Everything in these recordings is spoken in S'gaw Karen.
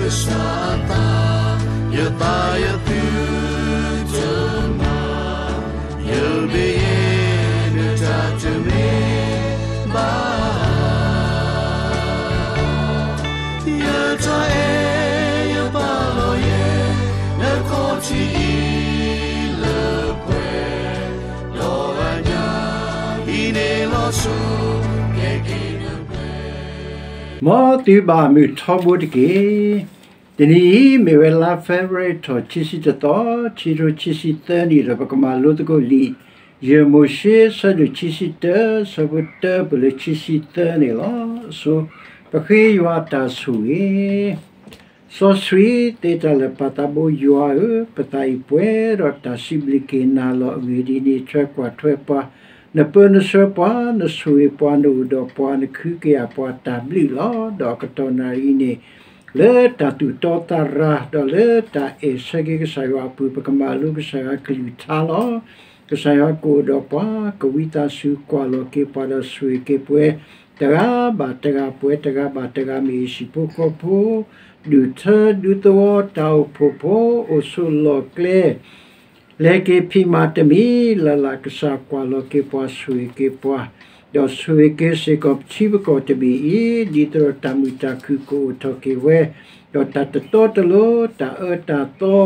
ကစၢ်အသး, ယသးယသုတမၤ, ယဘ့ၣ်ယဲၢ်နတၢ်တမ့ၢ် ဘၣ်, ယတၢ်အဲၣ်ယပာ်လီၤယဲ နခီၣ်ထံးအံၤလၢပှဲၤ, ဒီးအညၣ်ဟံးန့ၢ်လီၤစိၤ ကဲက့ၤနပှဲၤ. မ်သုဘၣ်မုာ်ထီဘိတက့ၢ်. တနံၤအံၤ မ့ၢ်ဝဲလါ February ထီၣ်ခံဆံတသီ, ခံကထိခံဆံသၢနံၣ်ဒီး ပကမၤလိသကိးလံာ် ယဲၢ်မိၤၡ့ အဆၢဒိၣ်ခံဆံတၢ အဆၢဖိတၢ ပၢၢ်လၢခံဆံသၢန့ၣ်လီၤ. အဆိ ပဃ့ယွၤအတၢ်ဆိၣ်ဂ့ၤ. စီဆှံသ့တၢ်လၢာ်ပၢ်သးဘိယွၤဧၢ, ပသးအံၤပှဲၤဒီးတၢ်စံးဘျုးက့ၤနၤလီၤ. အဂ့ၢ်ဒ်အံၤ, နဆှၢကွၢ်ထွဲပှၤ, နပၢနဆှၢပှၤ, နဆိၣ်ဂ့ၤပှၤ, နအိၣ်ဒီးပှၤ, နကဟုကယာ်ပှၤတၢ်ဘျုးလီၤ. ဒီးအကတီၢ်နၣ်ရံၣ်အံၤန့ၣ် လၢတၢ်သူၣ်တီသးရၤ ဒီးလၢတၢ်အဲၣ်ဆၢက့ၤကစၢ်ယွၤအပူၤ ပကမၤလိကစၢ်ယွၤအကလုၢ်ကထါလီၤ. ကစၢ်ယွၤကအိၣ်ဒီးပှၤ, ကဝံသးစူၤကွၢ်လီၤက့ၤပှၤဒီးဆိၣ်ဂ့ၤက့ၤပှၤ, တဂၤဘၣ်တဂၤ ပှဲၤတဂၤဘၣ်တဂၤ မ့ၢ်ဟံၣ်ဖိဃီဖိ, ဒူၣ်ထၢဒူသဝီ တၢ်အိၣ်ဖှိၣ်ဖိ, အိၣ်ဆိးလီၢ်ကျဲ လဲၤက့ၤဖံးမၤတမံၤလၢ်လၢ် ကစၢ်ကွၢ်လီၤက့ၤပှၤ ဆိၣ်ဂ့ၤက့ၤပှၤ, ဒီးဆိၣ်ဂ့ၤက့ၤစ့ၢ်ကီးပထံပကီၢ်တဘ့ၣ်အံၤ, ဒ်သိးဒီးတၢ်မုာ်တၢ်ခုၣ်ကအိၣ်ထီၣ်က့ၤဝဲ, ဒီးတၢ်တတီတလိၤ, တၢ်အၢတၢ်သီ,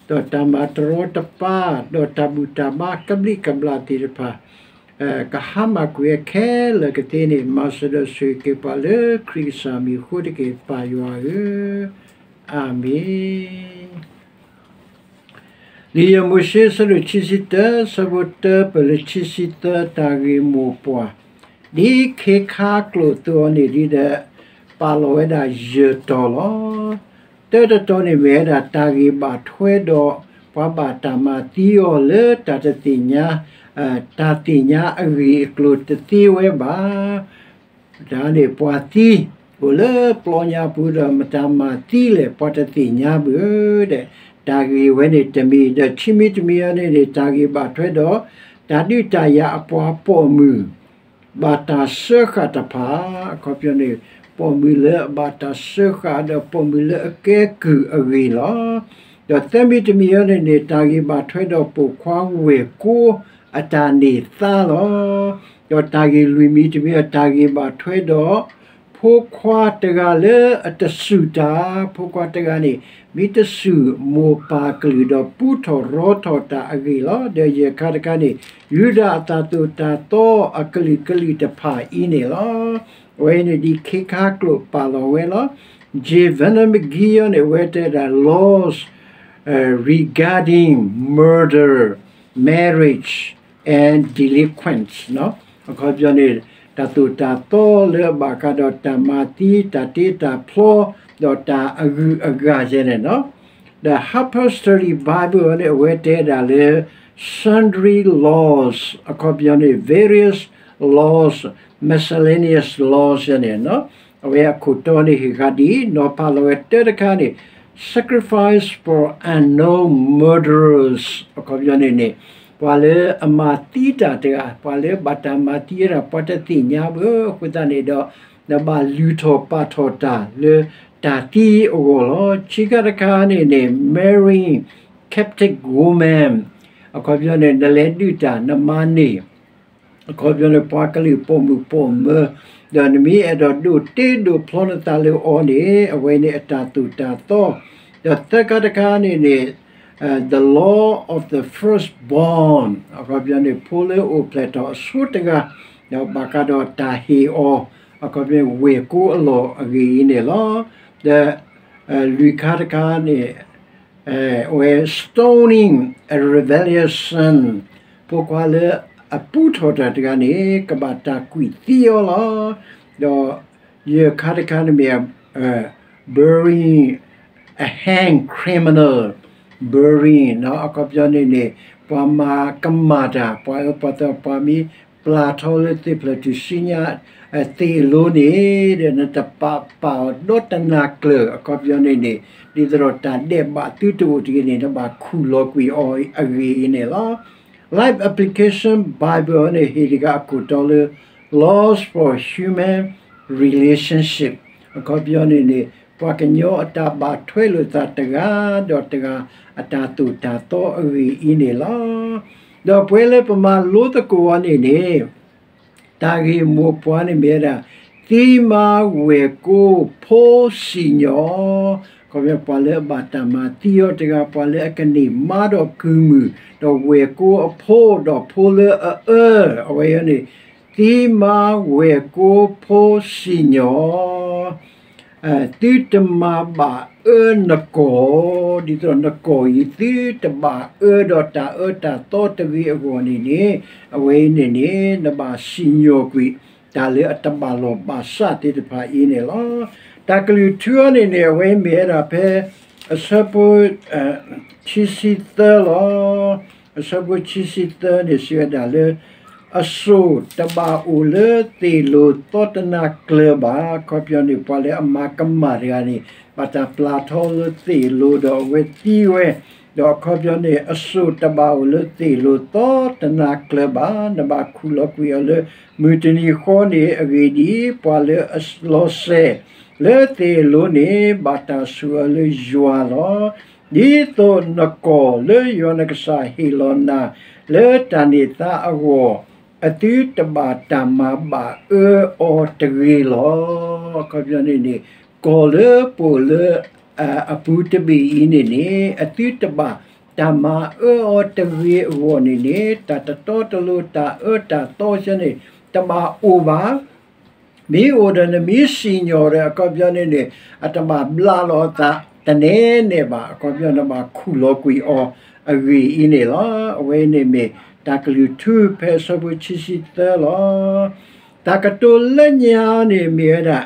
ဒီးတၢ်မၤတရီတပါ, ဒီးတၢ်ဘူၣ်တၢ်ဘါကဘျံးကဘျၣ်သ့ၣ်တဖၣ် ကဟါမၢ်ကွံာ်အခဲလၢာ်ကသ့န့ၣ် မၤစၢၤဒီးဆိၣ်ဂ့ၤက့ၤပှၤလၢခရံာ်ကစၢ်မံၤအဃိတက့ၢ် ပၢ်ယွၤဧၢ, အၤမ့ၣ်. လံာ်ယဲၢ်မိၤၡ့ အဆၢဒိၣ်ခံဆံတၢ အဆၢဖိတၢ ပၢၢ်လၢခံဆံသၢ တၢ်ဂ့ၢ်မိၢ်ပှၢ်, ဒ်ခ့ခါကျိာ်အသိးန့ၣ်ဒ်ဒီး ပာ်လီၤဝဲဒၣ်ယဲၢ်တီၤလီၤ. တၢတတီၤန့ၣ်မ့ၢ်ဝဲဒၣ်တၢ်ဂ့ၢ်ဘၣ်ထွဲဒီး ပှၤဘၣ်တၢ်မၤသံအီၤလၢတၢ်တသ့ၣ်ညါ, တၢ်သ့ၣ်ညါအဂ့ၢ်အကျိၤတသ့ဝဲဘၣ်. တၢ်န့ၣ်ပှၤသံ အိၣ်လၢပျီညါပူၤဒီး မတၤမၤသံလဲၣ် ပှၤတသ့ၣ်ညါဘၣ်ဒီး တၢ်ဂ့ၢ်ဝဲန့ၣ်တမံၤ, ဒီးခံမံၤတမံၤအံၤန့ၣ်န့ၣ် တၢ်ဂ့ၢ်ဘၣ်ထွဲဒီး တၢ်ဒုးတၢ်ယၤအပှၤပိာ်မုၣ် ဘၣ်တၢ်စၢဃာ်တဖၣ်, အခီပညီန့ၣ် ပိာ်မုၣ်လၢအဘၣ်တၢ်စၢဃာ် ဒီးပိာ်မုၣ်လၢအကဲကုၢ်အဂ့ၢ်လီၤ. ဒီးသၢမံၤတမံၤအံၤန့ၣ်န့ၣ် တၢ်ဂ့ၢ်ဘၣ်ထွဲဒီးပိာ်ခွါဝဲၢ်ကိအတၢ်န့ၢ်သါလီၤ. ဒီးတၢ်ဂ့ၢ်လွံၢ်မံၤတမံၤအံၤ တၢ်ဂ့ၢ်ဘၣ်ထွဲဒီး ဖိခွါတဂၤလၢအတစူၢ်တၢ်, ဖိခွါတဂၤန့ၣ် မ့ၢ်တစူၢ်မိၢ်ပၢ်ကလုၢ် ဒီးပူထီၣ်ရီထီၣ်တၢ်အဂ့ၢ်လီၤ. ဒီးယဲၢ်ခါတခါန့ၣ် ယူဒၤအတၢ်သိၣ်တၢ်သီအကလုာ်ကလုာ်တဖၣ်အံၤန့ၣ်လီၤ. အဝဲအံၤန့ၣ်ဒ်ခ့ခါကျိာ်ပာ်လီၤဝဲလီၤ. J Vernon McGee န့ၣ် အဝဲတဲဒၣ် laws regarding murder, marriage and delinquents အခီပညီန့ၣ် တၢ်သိၣ်တၢ်သီလၢအဘၣ်ဃးဒီးတၢ်မၤသံ တၢ်တ့တၢ်ဖျီ ဒီးတၢ်အဂုၤအဂၤယဲန့ၣ်လီၤ. ဒီး Harper's Study Bible န့ၣ် အဝဲတဲဒၣ်လၢ sundry laws အခီပညီန့ၣ် various laws, miscellaneous laws ယဲန့ၣ်လီၤ. အဝဲအခိၣ်တီန့ၣ်ဟ့ၣ်ဂၤဒ်အံၤ, နီၤဖးလီၤဝဲတၢတခါန့ၣ် sacrifice for unknown murderers အခီပညီန့ၣ်န့ၣ် ပှၤလၢအမၤသံတၢ်တဂၤ, ပှၤလၢဘၣ်တၢ်မၤသံဝဲဒၣ် ပှၤတသ့ၣ်ညါဘၣ်အဃိသတးန့ၣ်ဒီး နဘၣ်လုၢ်ထီၣ်ပာ်ထီၣ်တၢ်လၢတၢ်သံအဂီၢ်လီၤ. ခံခါတခါန့ၣ်န့ၣ် marrying captive woman အခီပညီန့ၣ် နလဲၤဒုးတၢ် နမၤန့ၢ် အခီပညီန့ၣ် ပှၤကလုာ်ပိာ်မုၣ်ပိာ်မၢၤ, ဒီးနမ့ၢ်အဲၣ်ဒိးဒိးတ့ဒိးဖျီနသးလၢအီၤန့ၣ် အဝဲန့ၣ်အတၢ်သိၣ်တၢ်သီ, ဒီးသၢခါတခါန့ၣ်န့ၣ် the law of the firstborn အခီပညီန့ၣ် ဖိလၢအိၣ်ဖျဲၣ်ထီၣ်အဆိတဂၤ, ဒီးဘၣ်ဃးဒီးတၢ်ဟ့ၣ်အီၤ, အခီပညီဝဲၢ်ကိအလီၢ်အဂ့ၢ်အံၤန့ၣ်လီၤ. ဒီးလွံၢ်ခါတခါန့ၣ် အဝဲ stoning a rebellious son ဖိခွါလၢအပူထီၣ်တၢ်တဂၤန့ၣ် ကဘၣ်တၢ်ကွံာ်သံအီၤလီၤ. ဒီးယဲၢ်ခါတခါန့ၣ်မ့ၢ် burying a hanged criminal, burying အခီပညီန့ၣ်န့ၣ် ပှၤမၤကမၣ်တၢ် ပှၤအၢပှၤသီ ပှၤမ့ၢ်ပျၢ်ထီလၢသ့ၣ်ဖျၢၣ်ထူၣ်စုညါသ့ၣ်အလိၤန့ၣ် ဒီးနတပာ်ပာ်အီၤဒီတနၤကျၢၤ အခီပညီန့ၣ်န့ၣ် ဒ်သိးဒီးတၢ်ဒဲးဘးသုတအိၣ်တဂ့ၤန့ၣ် နဘၣ်ခူၣ်လီၤကွံာ်အီၤအဂ့ၢ်အံၤန့ၣ်လီၤ. Life Application Bible န့ၣ် ဟ့ၣ်တဂၤအခိၣ်တီလၢ Laws for Human Relationship အခီပညီန့ၣ်န့ၣ် ပှၤကညီအတၢ်ဘၣ်ထွဲလိာ်သးတဂၤဒီးတဂၤ အတၢ်သိၣ်တၢ်သီအဂ့ၢ်အံၤန့ၣ်လီၤ. ဒီးပဝဲလၢပမၤလိသကိးအီၤန့ၣ်န့ၣ် တၢ်ဂ့ၢ်မိၢ်ပှၢ်န့ၣ်မ့ၢ်ဝဲဒၣ် သံမါဝဲၢ်ကိဖိစံၣ်ညီၣ်, အခီပညီ ပှၤလၢအဘၣ်တၢ်မၤသံအီၤတဂၤ, ပှၤလၢအကန့ၢ်မါဒီးကုၢ်မုၢ်, ဒီးဝဲၢ်ကိအဖိ, ဒီးဖိလၢအအၢ, အဝဲအံၤန့ၣ် သံမါဝဲၢ်ကိဖိစံၣ်ညီၣ်, သုတမၤဘၣ်အၢနကီၢ်, ဒ်သိးနကီၢ်အံၤ သုတဘၣ်အၢဒီးတၢ်အၢတၢ်သီတဂ့ၤအဂီၢ်န့ၣ်န့ၣ်, အဝဲအံၤန့ၣ်န့ၣ် နဘၣ်စံၣ်ညီၣ်ကွံာ် တၢ်လၢအတဘၣ်လီၢ်ဘၣ်စးသ့ၣ်တဖၣ်အံၤန့ၣ်လီၤ. တၢ်ကလုၢ်ထူအီၤန့ၣ်န့ၣ် အဝဲမ့ၢ်ဝဲဒၣ်ဖဲ အဆၢဖိ ခံဆံသၢလီၤ. အဆၢဖိခံဆံသၢန့ၣ် စံးဝဲဒၣ်လၢ အစိၣ်တဘၣ်အိၣ်လၢသ့ၣ်လိၤသီတနါကျၢၤဘၣ်. အခီပညီန့ၣ် ပှၤလၢအမၤကမၣ်တဂၤန့ၣ် ဘၣ်တၢ်ပျၢ်ထီလၢသ့ၣ်လိၤဒီးအဝဲသံဝဲ, ဒီးအခီပညီန့ၣ် အစိၣ်တဘၣ်အိၣ်လၢသ့ၣ်လိၤသီတနါကျၢၤဘၣ်. နဘၣ်ခူၣ်လီၤကွံာ်အီၤလၢမုၢ်တနံၤဃီန့ၣ်အဂ့ၢ်ဒ်အံၤ, ပှၤလၢအလီၤစဲၤလၢသ့ၣ်လိၤန့ၣ် ဘၣ်တၢ်ဆိၣ်အၢလၢယွၤလီၤ. ဒ်သိးနကီၢ်လၢယွၤနကစၢ်ဟ့ၣ်လီၤနၤ လၢတၢ်န့ၢ်သါအဂီၢ်, အသုတဘၣ်တၢ်မၤဘၣ်အၢအီၤတဂ့ၤလီၤ. အခီပညီန့ၣ်န့ၣ် ကီၢ်လၢပအိၣ်လၢ အပူၤတဘ့ၣ်အံၤန့ၣ်န့ၣ် အသုတဘၣ်တၢ်မၤအၢအီၤတဂ့ၤအဂီၢ်န့ၣ်န့ၣ် တၢ်တတီတလိၤတၢ်အၢတၢ်သီဆၢန့ၣ် တဘၣ်အိၣ်ဘၣ်. မ့ၢ်အိၣ်ဒီးနမ့ၢ်စံၣ်ညီၣ်ဒီး အခီပညီန့ၣ်န့ၣ် အတဘၣ်ဘျးလီၤအသးတနဲနဲဘၣ်. အခီပညီနဘၣ်ခူၣ်လီၤကွံာ်အီၤအဂ့ၢ်အံၤန့ၣ်လီၤ. အဝဲန့ၣ်မ့ၢ်တၢ်ကလုၢ်ထူဖဲအဆၢဖိခံဆံသၢလီၤ. တၢ်ကတိၤလၢညါန့ၣ်မ့ၢ်ဝဲဒၣ်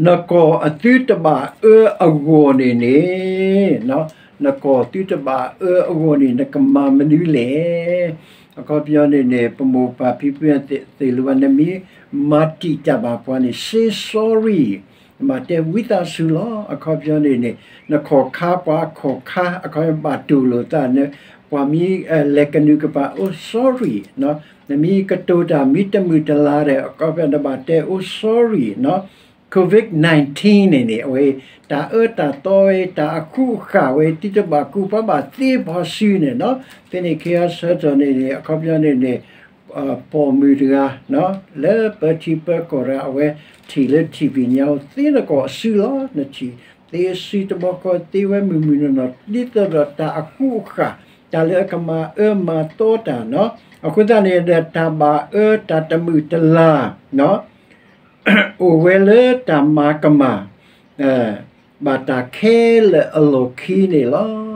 နကီၢ်အသုတဘၣ်အၢအဂီၢ်န့ၣ်န့ၣ်, နကီၢ်သုတဘၣ်အၢအဂီၢ်န့ၣ် နကမၤမနုၤလဲၣ်. အခီပညီန့ၣ်န့ၣ် ပမိၢ်ပၢ်ဖံဖုသ့ၣ်လိၤဘၣ် နမ့ၢ်မၤတံာ်တာ်ဘၣ်ပှၤန့ၣ် say sorry, နဘၣ်တဲဝံသးစူၤလီၤ. အခီပညီန့ၣ်န့ၣ် နခီၣ်ခါပှၤအခီၣ်ခါ အခီပညီဘၣ်တူၢ်လိာ်သးန့ၣ် ပှၤမ့ၢ်လဲၤကနုာ်ကပၤ အိ sorry, နမ့ၢ်ကတိၤတၢ်မ့ၢ်တမုာ်တလၤဒီး အခီပညီနဘၣ်တဲအိ sorry, COVID nineteen န့ၣ်န့ၣ် အဝဲ တၢ်အၢတၢ်သီဝဲ တၢ်အဃူအဃာ်ဝဲ သုတဘၣ်ကူၣ် ပှၤဘၣ်သ့ပှၤစုန့ၣ်နီၤ, ဖဲန့ၣ်ခ့အဆၢထီၣ်န့ၣ်န့ၣ် အခီပညီန့ၣ်န့ၣ် ပိာ်မုၣ်တဂၤ လၢပၢထံပၢကီၢ်တဂၤ အဝဲထံၣ်လၢထံၣ်ဖံးညါအိၣ်သ့နကီၢ်အစုလီၤ. နထံၣ်သ့စုတဘီဃီသ့ဝဲမုၢ်မုၢ်နီၢ်နီၢ် ဒ်သိးဒီးတၢ်အဃူအဃာ် တၢ်လၢအကမၤအၢမၤသီတၢ်နီၤ, အဃိသတးန့ၣ်ဒီး တၢ်ဘၣ်အၢတၢ်တမုာ်တလၤ အိၣ်ဝဲလၢတၢ်မၤကမၣ် ဘၣ်တၢ်ခဲလၢာ်အလီၢ်ခံန့ၣ်လီၤ.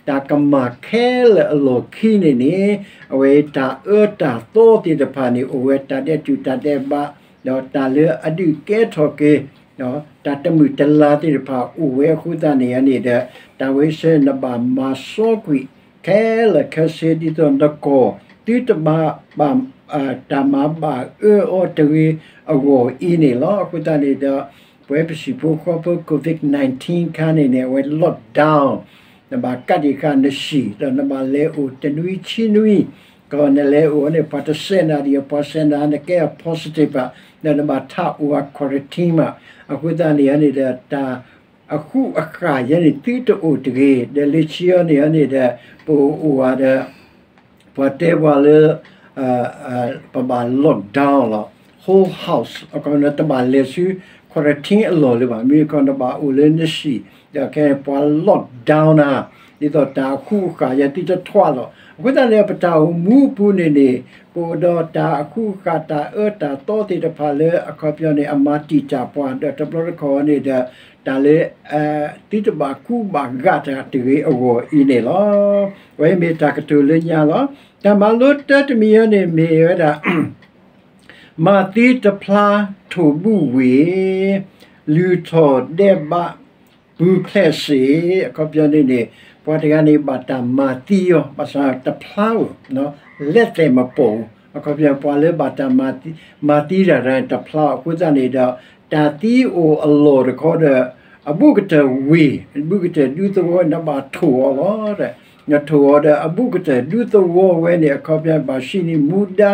တၢ်ကမၣ်ခဲလၢာ်အလီၢ်ခံန့ၣ်န့ၣ် အဝဲတၢ်အၢတၢ်သီသ့ၣ်တဖၣ်န့ၣ် အိၣ်ဝဲတၢ်ဒဲးတူၢ်တၢ်ဒဲးဘး ဒီးတၢ်လၢအဒုးကဲထီၣ်က့ၤ တၢ်တမုာ်တလၤသ့ၣ်တဖၣ်အိၣ်ဝဲအဃိသတးန့ၣ်န့ၣ်ဒီး တၢ်ဝဲဆၢနဘၣ်မၤစီကွံာ် ခဲလၢာ်ခဲဆ့ဒ်သိးနကီၢ် သုတဘၣ်ဘၣ် တၢ်မၤဘၣ်အၢအီၤတဂ့ၤအဂီၢ်အံၤန့ၣ်လီၤ. အဃိသတးန့ၣ်ဒီး ပဝဲပဟံၣ်ဖိဃီဖိ COVID nineteen ခါန့ၣ်န့ၣ် အဝဲ lockdown နဘၣ်ကးဒံးဃာ်နဟံၣ် ဒီးနဘၣ်လဲၤအိၣ်တနွံဆံနွံ, ကီးနလဲၤအိၣ်န့ၣ် ပှၤတစဲးနၤဒံး ပှၤစဲးနၤ နကဲအ positive ဘၣ် ဒီးနဘၣ်ထးအိၣ်အ quarantine ဘၣ်. အဃိသတးန့ၣ်န့ၣ်ဒီး တၢ် အဃူအဃာ်ယဲန့ၣ် သုတအိၣ်တဂ့ၤ, ဒီးလၢခံအီၤန့ၣ်န့ၣ်ဒီး ပအိၣ်ဝဲဒီး ပှၤတဲပှၤလၢ ပဘၣ် lockdown လီၤ. Whole house အခီပညီ တဘၣ်လဲၤဆူ quarantine အလီၢ်လၢၤဘၣ်. မ့ၢ်ခီနဘၣ်အိၣ်လၢနဟံၣ် ဒီးခဲအံၤပှၤ lockdown နၤ ဒ်သိးတၢ်အဃူအဃာ်ယဲသုတထွါလီၤ. အဃိသတးန့ၣ် ပတၢ်အိၣ်မူအပူၤန့ၣ်န့ၣ် ပအိၣ်ဒီးတၢ်အဃူအဃာ် တၢ်အၢတၢ်သီသ့ၣ်တဖၣ်လၢ အခီပညီန့ၣ် အမၤတံာ်တာ်ပှၤ ဒီးတဘျီတခီၣ်န့ၣ်ဒီး တၢ်လၢ သုတဘၣ်ကူဘၣ်ဂာ်တၢ်တဂ့ၤအဂီၢ်အံၤန့ၣ်လီၤ. အဝဲမ့ၢ်တၢ်ကတိၤလၢညါလီၤ. တၢ်မၤလိတၢတမံၤအံၤန့ၣ်မ့ၢ်ဝဲဒၣ် မၤသံတဖျါထိၣ်ဘူၣ်ဝ့ၢ်, လုၢ်ထီၣ်ဒဲးဘးပူၤဖျဲးစ့ၢ်, အခီပညီန့ၣ်န့ၣ် ပှၤတဂၤန့ၣ်ဘၣ်တၢ်မၤသံအီၤ ဘၣ်ဆၣ်တဖျါဧိၤ လဲၤသဲးမပိာ်ဧိၤ, အခီပညီပှၤလၢဘၣ်တၢ်မၤသံတၢ်တဂၤန့ၣ်တဖျါအဃိသတးန့ၣ်ဒီး တၢ်သံအိၣ်အလီၢ်တခီဒီး အဘူးကတၢၢ်ဝ့ၢ် ဘူးကတၢၢ်ဒူသဝီ နဘၣ်ထိၣ်အီၤလီၤ. နထိၣ်အီၤဒီးအဘူးကတၢၢ်ဒူသဝီဝဲန့ၣ် အခီပညီဘၣ်ဆံးန့ၢ်မူဒါ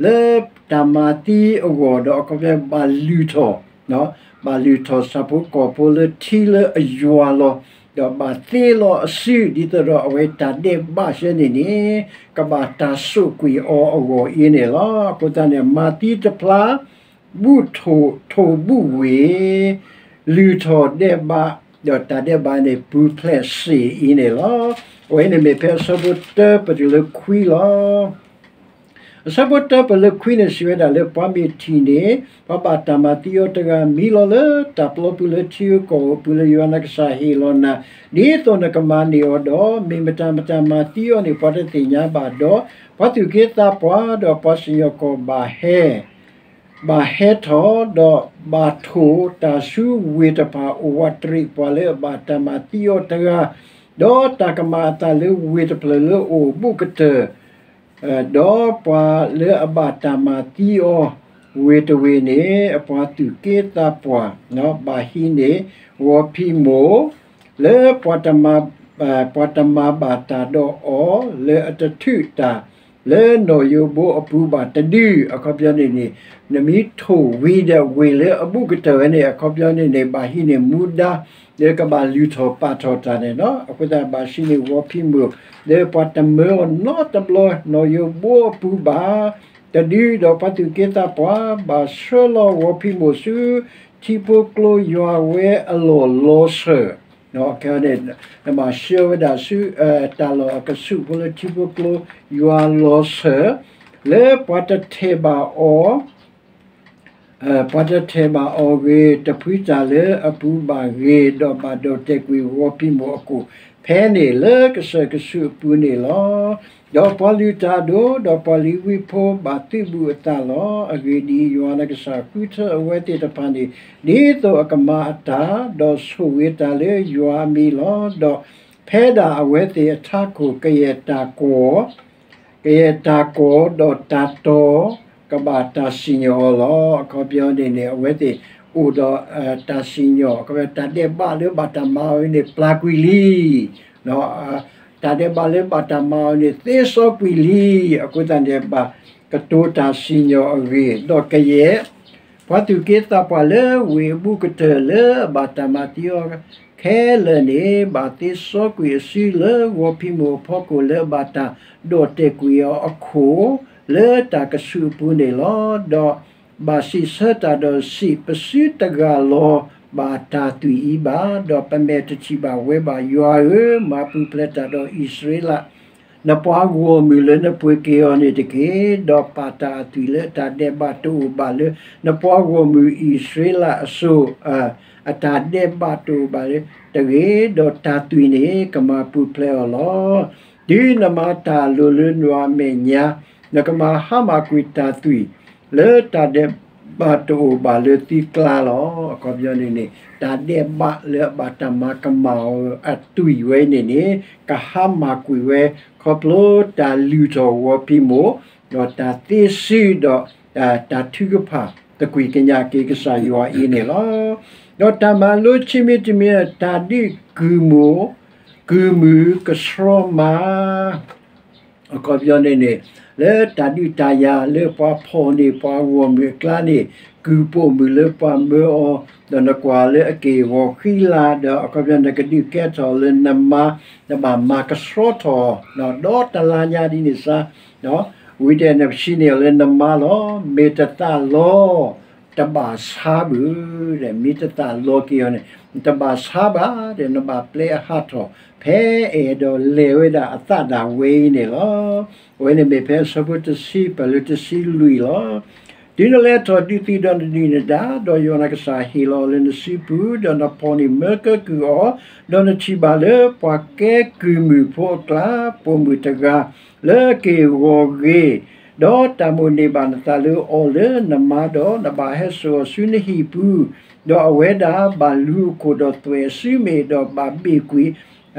လၢတၢ်မၤသံအဂီၢ်ဒီး အခီပညီဘၣ်လုၢ်ထီၣ် ဘၣ်လုၢ်ထီၣ်ဆၣ်ဖိကီၢ်ဖိလၢထံလၢအယွၤလီၤ, ဒီးဘၣ်သ့လီၤအစု ဒ်သိးဒီးအဝဲတၢ်ဒဲးဘးဆှၢန့ၣ်န့ၣ် ကဘၣ်တၢ်ဆိၣ်ကွံာ်အီၤအဂီၢ်အံၤန့ၣ်လီၤ. အဃိသတးန့ၣ် မၤသံတဖျါ ဘူၣ်ထိၣ်ထိၣ်ဘူၣ်ဝ့ၢ် လုၢ်ထီၣ်ဒဲးဘး, ဒီးတၢ်ဒဲးဘးန့ၣ် ပူၤဖျဲးစ့ၢ်အံၤန့ၣ်လီၤ. အဝဲန့ၣ်မ့ၢ်ဖဲအဆၢဖိတၢပတုၤလၢခွံလီၤ. အဆၢဖိတၢပတုၤလၢခွံန့ၣ် စံးဝဲဒၣ်လၢ ပှၤမ့ၢ်ထံၣ်န့ၣ် ပှၤဘၣ်တၢ်မၤသံအီၤတဂၤ မံလီၤလၢတၢ်ပျီပူၤလၢထံဂုၤကီၢ်ဂၤပူၤလၢယွၤနကစၢ်ဟ့ၣ်လီၤနၤ, ဒ်သိးနကမၤန့ၢ်အီၤဒီး မ့ၢ်မတၤမတၤမၤသံအီၤန့ၣ် ပှၤတသ့ၣ်ညါဘၣ်ဒီး ပှၤသူၣ်က့သးပှၢ် ဒီးပှၤစံၣ်ညီၣ်ကွီၢ်ဘၣ်ဟဲ ဘၣ်ဟဲထီၣ် ဒီးဘၣ်ထိၣ်တၢ်ဆူဝ့ၢ်တဖၣ် အိၣ်ဝးတရံးပှၤလၢအဘၣ်တၢ်မၤသံအီၤတဂၤ, ဒီးတၢ်ကမၤအသးလၢဝ့ၢ်တဖျၢၣ်လၢအအိၣ်ဘူးကတၢၢ် ဒီးပှၤလၢအဘၣ်တၢ်မၤသံအီၤ ဝ့ၢ်တဝ့ၢ်န့ၣ် အပှၤသူၣ်က့သးပှၢ် ဘၣ်ဟံးန့ၢ် ဝီဖံမိၣ် လၢပှၤတမၤ ပှၤတမၤဘၣ်တၢ်ဒီးအီၤ လၢအတထုးတၢ် လၢနီၣ်ယိၤဘိအပူၤဘၣ်တဒု, အခီပညီန့ၣ်န့ၣ် နမ့ၢ်ထိၣ်ဝံၤဒီးဝ့ၢ်လၢအဘူးကတၢၢ်ဝဲန့ၣ် အခီပညီန့ၣ်န့ၣ် ဘၣ်ဟံးန့ၢ်မူဒါ လၢကဘၣ်လုၢ်ထီၣ်ပာ်ထီၣ်တၢ်န့ၣ်လီၤ. အဃိသတးဘၣ်ဟံးန့ၢ်ဝီဖံမိၣ် လၢပှၤတမၢအီၤနီတဘျီ နီၣ်ယိၤဘိအပူၤဘၣ်တဒု, ဒီးပှၤသူၣ်က့သးပှၢ် ဘၣ်ဆှၢလီၤဝီဖံမိၣ်ဆူ ထံဖိကျိယွၤဝဲအလီၢ်လီၤဆၢၣ် ခဲအံၤန့ၣ် နဘၣ်ဆှၢဝဲဒၣ်ဆူ တၢ်လီၢ်အကဆူးဖိလၢထံဖိကျိယွၤလီၤဆၢၣ် လၢပှၤတထဲးဘၣ်အီၤ ပှၤတထဲးဘၣ်အီၤဂ့ၤ, တဖှံတၢ်လၢအပူၤဘၣ်ဂ့ၤ, ဒီးဘၣ်ဒိးတဲာ်ကွံာ်ဝီဖံမိၣ်အကိၣ် ဖဲန့ၣ်လၢကစၢၢ်ကဆူးအပူၤန့ၣ်လီၤ. ဒီးပှၤလုၢ်တၢ်အဒိၣ်, ဒီးပှၤလံၤဝံဖိ ဘၣ်သုးဘူးအသးလီၤ. အဂ့ၢ်ဒ်အံၤ, ယွၤနကစၢ်ဃုထၢအဝဲသ့ၣ်တဖၣ်န့ၣ် ဒ်သိးအကမၤအတၢ်, ဒီးဆိၣ်ဂ့ၤတၢ်လၢယွၤအမံၤလီၤ. ဒီးဖဲဒၣ်အဝဲသ့ၣ်အထးခိၣ် ကယဲၢ်တၢ်ကွီၢ် ကယဲၢ်တၢ်ကွီၢ်ဒီးတၢ်တီၤ ကဘၣ်တၢ်စံၣ်ညီၣ်အီၤလီၤ. အခီပညီန့ၣ်န့ၣ် အဝဲသ့ၣ်အိၣ်ဒီး တၢ်စံၣ်ညီၣ် အခီပညီ တၢ်ဒဲးဘးလၢဘၣ်တၢ်မၤအီၤန့ၣ် ပျၢ်ကွံာ်လံ, တၢ်ဒဲးဘးလၢဘၣ်တၢ်မၤအီၤန့ၣ် သ့စီကွံာ်လံ. အဃိသတးန့ၣ် ဘၣ်ကတိၤတၢ်စံၣ်ညီၣ်အဂ့ၢ်, ဒီးကယဲၢ် ပှၤသူၣ်က့သးပှၢ်လၢဝ့ၢ်အဘူးကတၢၢ်လၢအဘၣ်တၢ်မၤသံအီၤခဲလၢာ်န့ၣ် ဘၣ်သ့စီကွံာ်အစုလၢဂီၤဖံးမိၢ်အဖီခိၣ် လၢအဘၣ်တၢ်ဒိးတဲာ်ကွံာ်အီၤအခိၣ် လၢတၢ်ကဆူးအပူၤန့ၣ်လီၤ. ဒီးဘၣ်စံးဆၢတၢ်ဒီးစံး, ပစုတဂၤလီၤဘၣ်တၢ်သွံၣ်အံၤဘၣ်, ဒီးပမဲာ်တထံၣ်ဘၣ်ဝဲဘၣ်. ယွၤဧၢ, မၤပူၤဖျဲးတၢ်ဒီးအံၣ်စရ့လး နပှၤဂီၢ်မုၢ်လၢနပှ့ၤက့ၤအီၤန့ၣ်တက့ၢ်. ဒီးပာ်တၢ်အသွံၣ်လၢတၢ်ဒဲးဘးတအိၣ်ဘၣ်လၢ နပှၤဂီၢ်မုၢ်အံၣ်စရ့လးအစိၤ အတၢ်ဒဲးဘးတအိၣ်ဘၣ်လၢတဂ့ၤ, ဒီးတၢ်သွံၣ်န့ၣ်ကမၤပူၤဖျဲးအီၤလီၤ. တုၤနမၤတၢ်အလိၤလၢနမဲာ်ညါ, နကမၤဟါမၢ်ကွံာ်တၢ်သွံၣ် လၢတၢ်ဒဲးဘးတအိၣ်ဘၣ်လၢသုကျါလီၤ. အခီပညီန့ၣ်န့ၣ် တၢ်ဒဲးဘးလၢအဘၣ်တၢ်မၤကမၣ်အီၤအသွံၣ်ဝဲန့ၣ်န့ၣ် ကဟါမၢ်ကွံာ်ဝဲ ခီဖျိတၢ်လုၢ်ထီၣ်ဝီဖံးမိၢ် ဒီးတၢ်သ့စုဒီး တၢ်ထုကဖၣ်သကွံၢ်ကညးက့ၤကစၢ်ယွၤအံၤန့ၣ်လီၤ. ဒီးတၢ်မၤလိဆံးမံၤတမံၤ တၢ်ဒုးကုၢ်မုၢ်, ကုၢ်မုၢ်ကဆှီမၤ အခီပညီန့ၣ်န့ၣ် လၢတၢ်ဒုးတၢ်ယၤလၢပှၤဖီၣ်န့ၢ်ပှၤဂီၢ်မုၢ်အကျါန့ၣ် ကုၢ်ပိာ်မုၣ်လၢပှၤမၢအီၤ, ဒီးနကွၢ်လၢအက့ၢ်အဂီၤဃံလၤ, ဒီးအခီပညီနကဒုးကဲထီၣ်လၢနမါ, နဘၣ်မၤကဆှီထီၣ် ဒီးတလါညါဒ်န့ၣ်စါ ဝံၤတဲနပှၤဆံးန့ၢ်အီၤလၢနမါလီၤ. မ့ၢ်တသးလီၤ တဘၣ်ဆါဘၣ်, မ့ၢ်တသးလီၤက့ၤအီၤန့ၣ် တဘၣ်ဆါဘၣ်ဒီး နဘၣ်ပျဲအဟးထီၣ် ဖဲအဲၣ်ဒိးလဲၤဝဲဒၣ်အသးဒၣ်ဝဲအံၤန့ၣ်လီၤ. အဝဲန့ၣ်မ့ၢ်ဖဲအဆၢဖိတဆံပၢၢ်လၢတဆံလွံၢ်လီၤ. တုၤနလဲၤထီၣ်ဒုးသုးဒီးနဒုၣ်နဒါ, ဒီးယွၤနကစၢ်ဟ့ၣ်လီၤအီၤလၢနစုပူၤ, ဒီးနဖီၣ်န့ၢ်မၢကဲကုၢ်အီၤ, ဒီးနထံၣ်ဘၣ်လၢပှၤကဲကုၢ်မုၢ်ဖိအကျါ ပိာ်မုၣ်တဂၤ လၢအက့ၢ်အဂီၤဂ့ၤ, ဒီးတၢ်မိၣ်န့ၢ်ဘၣ်နသးလၢအီၤလၢနမါဒီး, နဘၣ်ဟဲစိာ်အီၤဆူနဟံၣ်ပူၤ, ဒီးအဝဲဒၣ်ဘၣ်လူၤအခိၣ်ဒီးသွဲၣ်အစုမ့ၣ်, ဒီးဘၣ်ဘ့ၣ်ကွံာ်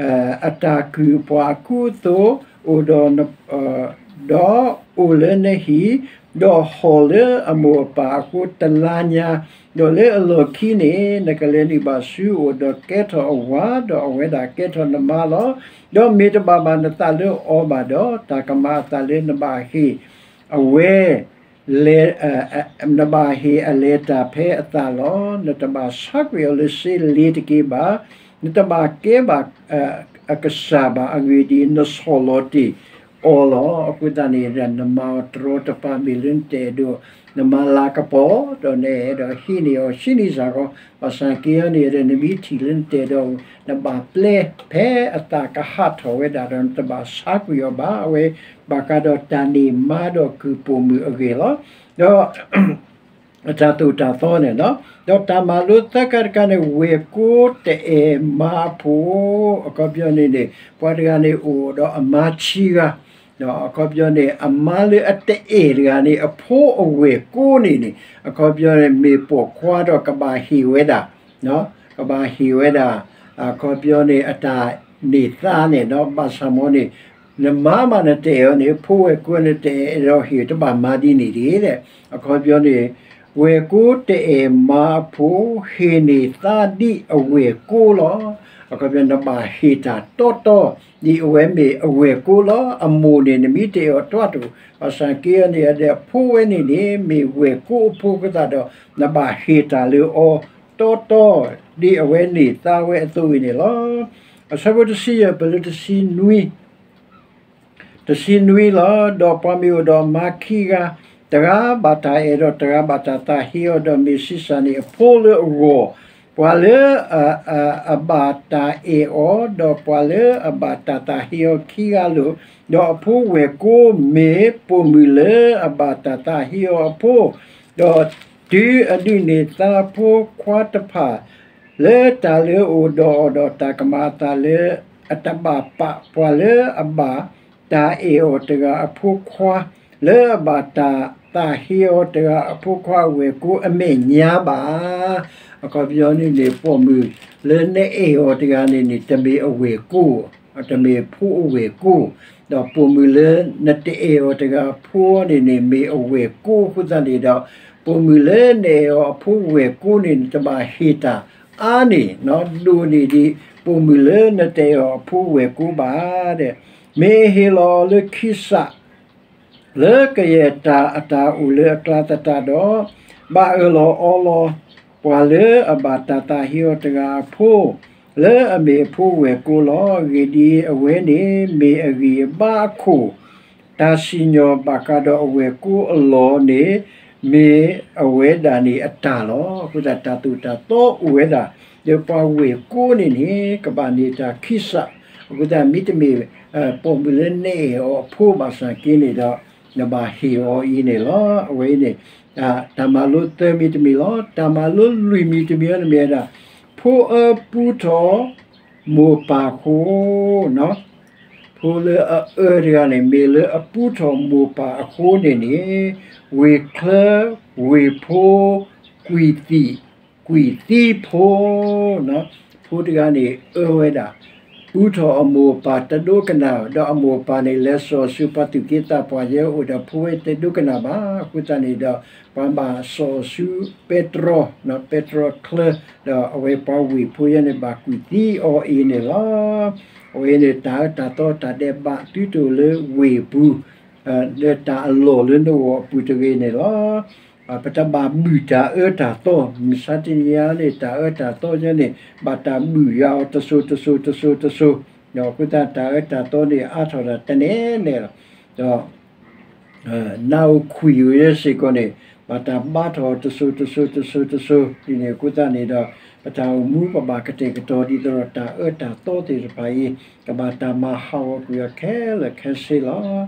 အတၢ်ကုၢ်အပှၤအကူအသိး, အိၣ်ဒီး ဒီးအိၣ်လၢနဟံၣ်, ဒီးဟီၣ်လၢအမိၢ်အပၢ်အဃိတလါညါ, ဒီးလၢအလီၢ်ခံန့ၣ် နကလဲၤနုာ်ဘၣ်ဆူအအိၣ်, ဒီးကဲထီၣ်အဝၤ, ဒီးအဝဲဒၣ်ကဲထီၣ်နမါလီၤ. ဒီးမ့ၢ်တဘၣ်ဘၣ်နသးလၢအီၤဘၣ်ဒီး, တၢ်ကမၤအသးလၢနဘၣ်ဟ့ၣ်အဝဲ လဲၤ, နဘၣ်ဟ့ၣ်အလဲၤတၢ်ဖဲအသးလီၤ. နတဘၣ်ဆါကွံာ်အီၤလၢစ့လ့ၤတက့ၢ်ဘၣ်. နတဘၣ်ကဲဘၣ်အကစၢ်ဘၣ်. အဂ့ၢ်ဒ်အံၤ, နဆီၣ်လီၤတ့ၢ်အီၤလီၤ. အဃိသတးန့ၣ် နမၤအီၤတရီတပါ မ့ၢ်လၢနတအဲၣ်ဒိး, နမၤလၤကပီၤ, ဒီးနအဲၣ်ဒိးဟံးန့ၢ်အီၤ ဆံနံၤစၢ်ဂီၤ, ဘၣ်ဆၣ်က့အီၤန့ၣ်ဒီး နမ့ၢ်ထံၣ်လၢနတအဲၣ်ဒိး, နဘၣ်ပျဲဖဲအသးကဟးထီၣ်ဝဲဒၣ်ဒီး နတဘၣ်ဆါကွံာ်အီၤဘၣ်. အဝဲ ဘၣ်ဃးဒီးတၢ်န့ၢ်မါဒီးကုၢ်ပိာ်မုၣ်အဂ့ၢ်လီၤ. ဒီး တၢ်သိၣ်တၢ်သီန့ၣ်လီၤ. ဒီးတၢ်မၤလိသၢခါတခါန့ၣ် ဝဲၢ်ကိတအဲၣ်မါအဖိ, အခီပညီန့ၣ်န့ၣ် ပှၤတဂၤန့ၣ်အိၣ်ဒီးအမါဆံဂၤ, အခီပညီန့ၣ် အမါလၢအတအဲၣ်တဂၤန့ၣ် အဖိအဝဲၢ်ကိန့ၣ်န့ၣ် အခီပညီန့ၣ် မ့ၢ်ပိာ်ခွါဒီးကဘၣ်ဟ့ၣ်ဝဲဒၣ်, ကဘၣ်ဟ့ၣ်ဝဲဒၣ်, အခီပညီန့ၣ် အတၢ်န့ၢ်သါန့ၣ်ဒီး ဘၣ်ဆၣ်မ်န့ၣ် နမါမးနတအဲၣ်အီၤန့ၣ် ဖိဝဲၢ်ကိန့ၣ် တအဲၣ်ဒိးဟ့ၣ် တဘၣ်မၤဒ်န့ၣ်တဂ့ၤ. အခီပညီန့ၣ် ဝဲၢ်ကိတအဲၣ်မါအဖိ, ဟ့ၣ်န့ၢ်သါဒ်အဝဲၢ်ကိလီၤ. အခီပညီ နဘၣ်ဟ့ၣ်တၢ်တီတီ ဒ်အဝဲမ့ၢ်အဝဲၢ်ကိလီၤ. အမိၢ်န့ၣ် နမ့ၢ်တအဲၣ်အီၤတၢ်တအိၣ်, ဘၣ်ဆၣ်က့အီၤန့ၣ်ဒီး အဖိဝဲန့ၣ်န့ၣ် မ့ၢ်ဝဲၢ်ကိအဖိအဃိသတးဒီး နဘၣ်ဟ့ၣ်တၢ်လၢအီၤ တီတီ ဒ်အဝဲန့ၢ်သါဝဲအသိးအံၤန့ၣ်လီၤ. အဆၢဖိတဆံယဲၢ် ပလၢတဆံနွံ တဆံနွံလီၤ. ဒီးပှၤမ့ၢ်အိၣ်ဒီးအမါခံဂၤ, တဂၤဘၣ်တၢ်အဲၣ်ဒီးတဂၤဘၣ်တၢ်သးဟ့အီၤ, ဒီးမ့ၢ်ဆံးစၢ်န့ၢ်အဖိလၢအဂီၢ်, ပှၤလၢအဘၣ်တၢ်အဲၣ်အီၤ ဒီးပှၤလၢအဘၣ်တၢ်သးဟ့အီၤခံဂၤလိာ်, ဒီးအဖိဝဲၢ်ကိမ့ၢ်ပိာ်မုၣ်လၢအဘၣ်တၢ်သးဟ့အီၤအဖိ, ဒီးတုၤအဒုးန့ၢ်သါအဖိခွါတဖၣ် လၢတၢ်လၢအအိၣ်ဒီးအီၤဒီးတၢ်ကမၤအသးလၢ အတဘၣ်ပာ်ပှၤလၢအဘၣ်တၢ်အဲၣ်အီၤတဂၤအဖိခွါ လၢအဘၣ်တၢ်သးဟ့အီၤတဂၤအဖိခွါအဝဲၢ်ကိအမဲာ်ညါဘၣ်. အခီပညီန့ၣ်န့ၣ် ပိာ်မုၣ်လၢနအဲၣ်အီၤတဂၤန့ၣ်န့ၣ် တမ့ၢ်အဝဲၢ်ကိ တမ့ၢ်ဖိအဝဲၢ်ကိ, ဒီးပိာ်မုၣ်လၢနတအဲၣ်အီၤတဂၤအဖိန့ၣ်န့ၣ် မ့ၢ်အဝဲၢ်ကိအဃိသတးန့ၣ်ဒီး ပိာ်မုၣ်လၢနအဲၣ်အီၤအဖိဝဲၢ်ကိန့ၣ် နတဘၣ်ဟ့ၣ်တၢ်အါန့ၢ် ဒိၣ်န့ၢ်ဒံး ပိာ်မုၣ်လၢနတအဲၣ်အီၤအဖိဝဲၢ်ကိဘၣ်. မ့ၢ်ဟ့ၣ်လီၤအီၤလၢခံစး လၢကယဲၢ်တၢ်အတၢ်အိၣ်လၢအကျါသတးဒီး, ဘၣ်အၢၣ်လီၤအီလီၤ ပှၤလၢအဘၣ်တၢ်သးဟ့အီၤတဂၤအဖိ, လၢအမ့ၢ်အဖိဝဲၢ်ကိလီၤ. အဂ့ၢ်ဒ်အံၤ, အဝဲန့ၣ်မ့ၢ်အဂံၢ်အဘါအခိၣ်, တၢ်စံၣ်ညီၣ်ဘၣ်ဃးဒီးအဝဲၢ်ကိအလီၢ်န့ၣ် မ့ၢ်အဝဲဒၣ်န့ၣ်အတၢ်လီၤ. အဃိသတးတၢ်သိၣ်တၢ်သီအိၣ်ဝဲဒၣ် လၢပှၤဝဲၢ်ကိန့ၣ်န့ၣ် ကဘၣ်န့ၢ်တၢ်ခံစး, အဃိသတးမ့တမ့ၢ် ပိာ်မုၣ်လၢနအဲၣ်အီၤအဖိဘၣ်ဆၣ်က့န့ၣ်ဒီး နဘၣ်ဟ့ၣ်အီၤအံၤန့ၣ်လီၤ. အဝဲအံၤန့ၣ် တၢ်မၤလိသၢမံၤတမံၤလီၤ. တၢ်မၤလိလွံၢ်မံၤတမံၤအံၤန့ၣ်မ့ၢ်ဝဲဒၣ် ဖိအၢပူထီၣ်မိၢ်ပၢ်အဃိ, ဖိလၢအအၢတဂၤန့ၣ် မ့ၢ်လၢအပူထီၣ်မိၢ်ပၢ်အဃိန့ၣ်န့ၣ် ဝ့ၢ်ချၢ, ဝ့ၢ်ဖိ, ကွံာ်သံး, ကွံာ်သံဖိ, ဖိတဂၤန့ၣ်အၢဝဲဒၣ် ပူထီၣ်အမိၢ်အပၢ်တဒိကနၣ်, ဒီးအမိၢ်အပၢ်န့ၣ် လဲၤစိာ်ဆူပှၤသူၣ်က့သးပှၢ်ယဲအိၣ်ဒီး ဖိဝဲတဒိကနၣ်ဘၣ်. အဃိသတးန့ၣ်ဒီး ပှၤဘၣ်စိာ်ဆူပဲတြီ, ပဲတြီချၢ, ဒီးအဝဲပှၤဝ့ၢ်ဖိယဲန့ၣ် ဘၣ်ကွံာ်သံအီၤအံၤန့ၣ်လီၤ. အဝဲန့ၣ် တၢ်အၢတၢ်သီတၢ်ဒဲးဘးသုတအိၣ်လၢဝ့ၢ်ပူၤ လၢတၢ်အလီၢ်လၢနဂီၢ်အပူၤတဂ့ၤန့ၣ်လီၤ. ပတဘၣ်ဘုၣ်တၢ်အၢတၢ်သီ, မုၢ်ဆါတနံၤညါန့ၣ် တၢ်အၢတၢ်သီယဲန့ၣ် ဘၣ်တၢ်ဘုၣ်ယၤအီၤတစိၤတစိၤတစိၤတစိၤ, ဒီးအဃိသတးတၢ်အၢတၢ်သီန့ၣ် အါထီၣ်ဒၣ်တနဲၣ်နဲၣ်လီၤ. ဒီး နၢ်အိၣ်ခွံၣ်အိၣ်ယဲစ့ၢ်ကီးန့ၣ် ဘၣ်တၢ်ဘါထီၣ်တစိၤတစိၤတစိၤတစိၤ, ဒ်န့ၣ်အဃိသတးန့ၣ်ဒီး ပတၢ်အိၣ်မူပဘၣ်ကတဲာ်ကတီၤဒ်သိးဒီးတၢ်အၢတၢ်သီသ့ၣ်တဖၣ်အံၤ ကဘၣ်တၢ်မၤဟးဂီၤကွံာ်အီၤခဲလၢာ်ခဲဆ့လီၤ.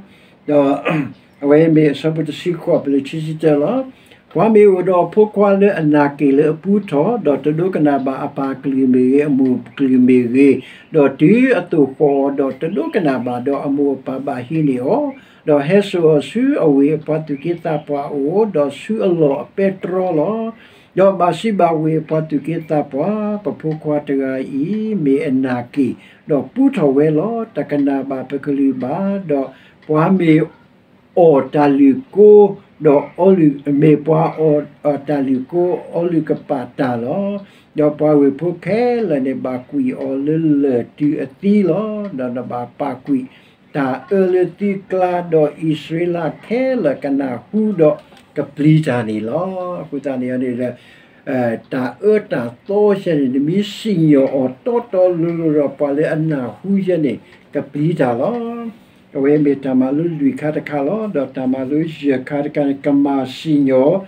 ဒီး အဝဲမ့ၢ်အဆၢဖိတဆံဃိး ပလၢခံဆံတၢလီၤ. ပှၤမ့ၢ်အိၣ်ဒီးအဖိခွါလၢအနာ်က့ၤလၢအပူထီၣ်, ဒီးတဒိကနၣ်ဘၣ်အပၢ်ကလုၢ်မ့ၢ်ဂ့ၤ, အမိၢ်ကလုၢ်မ့ၢ်ဂ့ၤ, ဒီးတုၤအသိၣ်ဃီၤအီၤဒီးတဒိကနၣ်ဘၣ်, ဒီးအမိၢ်အပၢ်ဘၣ်ဟံးန့ၢ်အီၤ, ဒီးဟဲစိာ်အီၤဆူအဝ့ၢ်အပှၤသူၣ်က့သးပှၢ်အအိၣ်, ဒီးဆူအလီၢ်အပဲတြီလီၤ. ဒီးဘၣ်စံးဘၣ်ဝ့ၢ်အပှၤသူၣ်က့သးပှၢ်, ပဖိခွါတဂၤအံၤ မ့ၢ်အနာ်က့ၤ, ဒီးပူထီၣ်ဝဲလီၤ. တကနၣ်ဘၣ်ပကလုၢ်ဘၣ်, ဒီးပှၤမ့ၢ် အီၣ်တၢ်လုၢ်ကိ, ဒီးအီလုၢ်, မ့ၢ်ပှၤအီၣ်တၢ်လုၢ်ကိ အီလုၢ်ကပာ်တၢ်လီၤ. ဒီးပှၤဝ့ၢ်ဖိခဲလၢာ်န့ၣ် ဘၣ်ကွံာ်အီၤလၢလၢၢ်တုၤအသံလီၤ. ဒီးနဘၣ်ပာ်ကွံာ်တၢ်အၢလၢသုကျါ, ဒီးအံၣ်စရ့လးခဲလၢာ်ကနၢ်ဟူဒီး ကပျံၤတၢ်န့ၣ်လီၤ. အဃိသတးန့ၣ်န့ၣ်ဒီး တၢ်အၢတၢ်သီယဲန့ၣ် နမ့ၢ်စံၣ်ညီၣ်အီၤတီတီလိၤလိၤဒီး ပှၤလၢအနၢ်ဟူယဲန့ၣ် ကပျံၤတၢ်လီၤ. အဝဲမ့ၢ်တၢ်မၤလိလွံၢ်ခါတခါလီၤ. ဒီးတၢ်မၤလိယဲၢ်ခါတခါန့ၣ် ကမၣ်စံၣ်ညီၣ်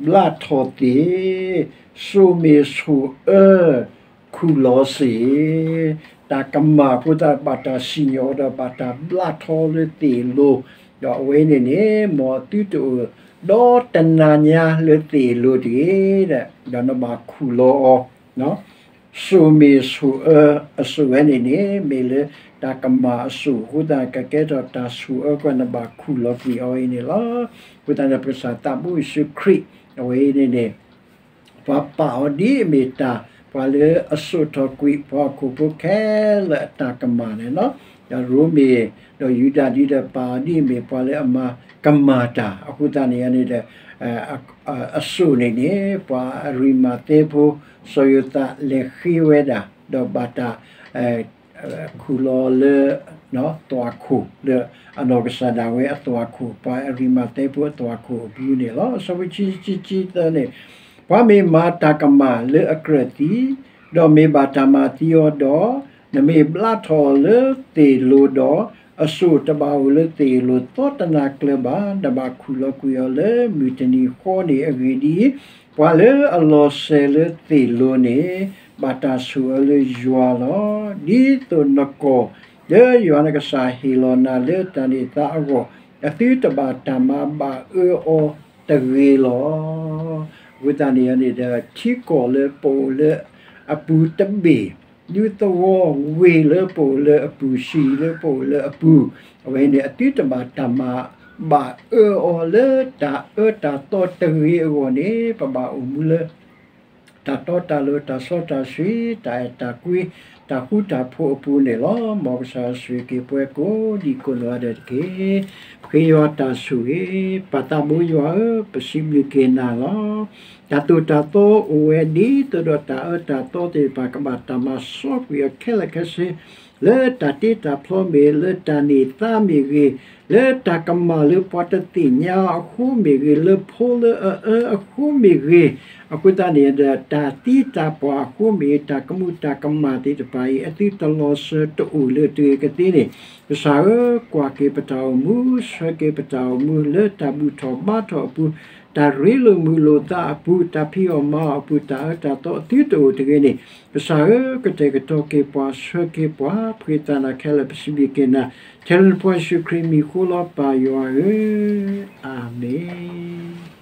ဘျးထီၣ်သ့ၣ်, စိၢ်မ့ၢ်စိၢ်အၢ ခူၣ်လီၤစ့ၢ်. တၢ်ကမၣ်အဃိသတး ဘၣ်တၢ်စံၣ်ညီၣ်အီၤဒီး ဘၣ်တၢ်ဘျးထီၣ်လၢသ့ၣ်လိၤ, ဒီးအဝဲန့ၣ်န့ၣ် မ်အသုတအိၣ်ဒီးတနၤညါလၢသ့ၣ်လိၤတဂ့ၤ, ဒီးနဘၣ်ခူၣ်လီၤအီၤ စိၢ်မ့ၢ်စိၢ်အၢအစိၢ်ဝဲန့ၣ်န့ၣ် မ့ၢ်လၢတၢ်ကမၣ်အစိၢ်အဃိသတး ကကဲထီၣ်တၢ်စိၢ်အၢကီး နဘၣ်ခူၣ်လီၤကွံာ်အီၤအံၤန့ၣ်လီၤ. အဃိသတးန့ၣ် ပကစၢ်သးဘိယ့ၣ်ၡူးခရံာ် အဝဲအံၤန့ၣ်န့ၣ် ပှၤပာ်အီၤဒ်အမ့ၢ်တၢ် ပှၤလၢအစိာ်ထီၣ်ကွံာ် ပှၤဟီၣ်ခိၣ်ဖိခဲလၢာ်အတၢ်ကမၣ်န့ၣ်လီၤ. ဒီးရိမ့ၤ ဒီးယူဒၤဒ်ဒီး ပာ်အီၤဒ်အမ့ၢ်ပှၤလၢအမၤကမၣ်တၢ် အဃိသတးန့ၣ်န့ၣ်ဒီး အစိၢ်န့ၣ်န့ၣ် ပှၤအရံမၤသဲဖိ စီၤယိၤသးလဲၤဃ့ဝဲဒၣ် ဒီးဘၣ်တၢ် ခူၣ်လီၤလၢ သွၣ်ခိၣ်လၢ အနီၢ်ကစၢ်ဒၣ်ဝဲအသွၣ်ခိၣ် ပှၤအရံမၤသဲဖိအသွၣ်ခိၣ်အပူၤန့ၣ်လီၤ. အဆၢဖိခံဆံသၢန့ၣ် ပှၤမ့ၢ်မၤတၢ်ကမၣ်လၢအကြၢးသံ, ဒီးမ့ၢ်ဘၣ်တၢ်မၤသံအီၤဒီး, နမ့ၢ်ဘျးထီၣ်အီၤလၢသ့ၣ်လိၤဒီး, အစိၢ်တဘၣ်အိၣ်လၢသ့ၣ်လိၤသီတနၤကျၢၤဘၣ်, နဘၣ်ခူၣ်လီၤကွံာ်အီၤလၢမုၢ်တနံၤဃီန့ၣ်အဂ့ၢ်ဒ်အံၤ, ပှၤလၢအလီၤစဲၤလၢသ့ၣ်လိၤန့ၣ် ဘၣ်တၢ်ဆိၣ်အၢလၢယွၤလီၤ. ဒ်သိးနကီၢ်လၢယွၤနကစၢ်ဟ့ၣ်လီၤနၤလၢတၢ်န့ၢ်သါအဂီၢ်, အသုတဘၣ်တၢ်မၤဘၣ်အၢအီၤတဂ့ၤလီၤ. အဃိသတးန့ၣ်န့ၣ်ဒီး ထံကီၢ်လၢပအိၣ်လၢအပူၤတဘ့ၣ်, ဒူသဝီဝ့ၢ်လၢပအိၣ်လၢအပူၤ, ဆံးလၢပအိၣ်လၢအပူၤ, အဝဲန့ၣ် အသုတဘၣ်တၢ်မၤဘၣ်အၢအီၤလၢတၢ်အၢတၢ်သီတဂ့ၤအဂီၢ်န့ၣ် ပဘၣ်အိၣ်မူလၢ တၢ်တီတၢ်လိၤ တၢ်စီတၢ်ဆှံ တၢ်အဲၣ်တၢ်ကွံ တၢ်ဃူတၢ်ဖိးအပူၤန့ၣ်လီၤ. မ်ကစၢ်ယွၤဆိၣ်ဂ့ၤက့ၤပှၤကိးဒံကိးနီၢ်ဂၤဒဲးတက့ၢ်. ဃ့ယွၤတၢ်ဆိၣ်ဂ့ၤ, ပၢ်သးဘိယွၤဧၢ, ပစံးဘျုးက့ၤနၤလီၤ. တၢ်သိၣ်တၢ်သီအိၣ်ဝဲဒ်သိးဒီးတၢ်အၢတၢ်သီသ့ၣ်တဖၣ် ကဘၣ်တၢ်မၤစီကွံာ်အီၤခဲလၢာ်ခဲဆ့ လၢတၢ်တ့တၢ်ဖျီမ့ၢ်ဂ့ၤ, လၢတၢ်န့ၢ်သါမ့ၢ်ဂ့ၤ, လၢတၢ်ကမၣ်လၢပှၤတသ့ၣ်ညါအဃိမ့ၢ်ဂ့ၤ, လၢဖိလၢအအၢအဃိမ့ၢ်ဂ့ၤ, အဃိသတးန့ၣ်ဒီး တၢ်သံတၢ်ပှၢ်အဃိမ့ၢ်ဂ့ၤ, တၢ်ကမူၣ်တၢ်ကမၣ်သ့ၣ်တဖၣ်အံၤ အသုတလီၤစၢၤတအိၣ်လၢတဂ့ၤကသ့န့ၣ်, ကစၢ်ဧၢ, ကွၢ်က့ၤပတၢ်အိၣ်မူ, ဆှၢက့ၤပတၢ်အိၣ်မူ လၢတၢ်ဘူၣ်ထီၣ်ဘါထီၣ်အပူၤ, တၢ်ရ့လိာ်မုာ်လိာ်သးအပူၤ, တၢ်ဖံးအီၣ်မၤအီၣ်အပူၤ, တၢ်အၢတၢ်သီအသုတအိၣ်တဂ့ၤန့ၣ်, ကစၢ်ဧၢ, ကတဲာ်ကတီၤက့ၤပှၤ, ဆှၢက့ၤပှၤ, ပဃ့သးနၤခဲလၢာ် ပစံးဘျုးက့ၤနၤ, ထဲလၢနဖိယ့ၣ်ၡူးခရံာ်မံၤဃိလီၤ ပၢ်ယွၤဧၢ, အၤမ့ၣ်.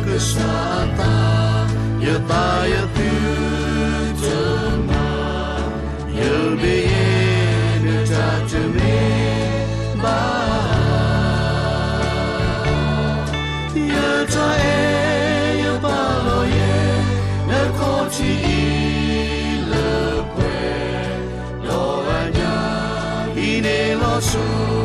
ကစၢ်အသး, ယသးယသုတမၤ, ယဘ့ၣ်ယဲ နတၢ်တမ့ၢ်ဘၣ်, ယတၢ်အဲၣ်ယပာ်လီၤယဲ နခီၣ်ထံးအံၤလၢပှဲၤဒီးအညၣ်, ဟံးန့ၢ်လီၤဆူ